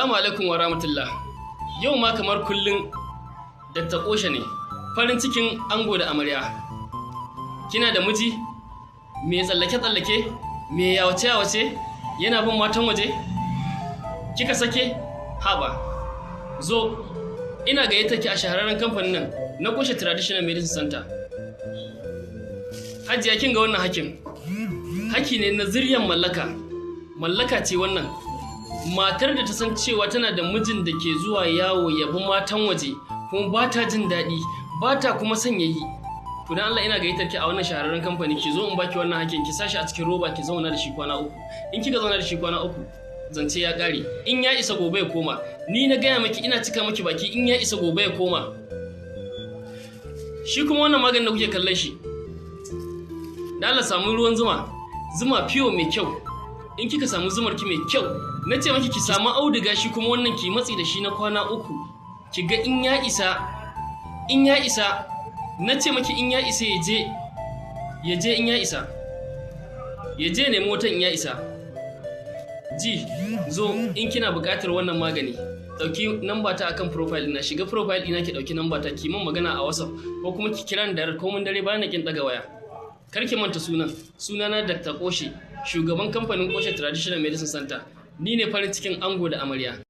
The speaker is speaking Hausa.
Assalamu alaikum wa rahmatullah. Yau ma kamar kullum Dr. Kosha ne, farin cikin ango da amarya. Kina da miji? Me tsallake-tsallake? Me yawace-yawace? Yana bin matan waje? Kika sake? Haba. Zo, ina gayyata ki a shahararren kamfanin nan na Kosha Traditional Medicine Center. Hajiya, kin ga wannan hakin? Haki ne na zuryan mallaka. Mallaka ce wannan. Matar da ta san cewa tana da mijin da ke zuwa yawo ya bi matan waje, kuma ba ta jin daɗi, ba ta kuma son ya yi, to dan Allah ina gayyatar ki a wannan shahararren kamfani, ki zo in baki wannan hakin, ki sashi a cikin roba, ki zauna da shi kwana 3. In kika zauna da shi kwana 3, zance ya ƙare. In ya isa gobe ya koma. Ni na gaya miki, ina cika miki baki, in ya isa gobe ya koma. Shi kuma wannan maganin da kuke kallon shi, da Allah samu ruwan zuma, zuma fiyo mai kyau. In kika samu zumar ki mai kyau, na ce maki ki samu auduga, shi kuma wannan ki matsi da shi na kwana 3, ki ga in ya isa. In ya isa, na ce maki, in ya isa ya je, ya je. In ya isa ya je nemi watan, in ya isa ji zo. In kina buƙatar wannan magani, ɗauki namba ta akan profile ɗina. Shiga profile ɗina, ki ɗauki namba ta, ki min magana a WhatsApp ko kuma ki kira ni da komun dare, bayan kin ɗaga waya. Kar ki manta sunan, sunana Dr. Koshe, shugaban kamfanin Koshe Traditional Medicine Center. Ni ne farin cikin ango da amarya.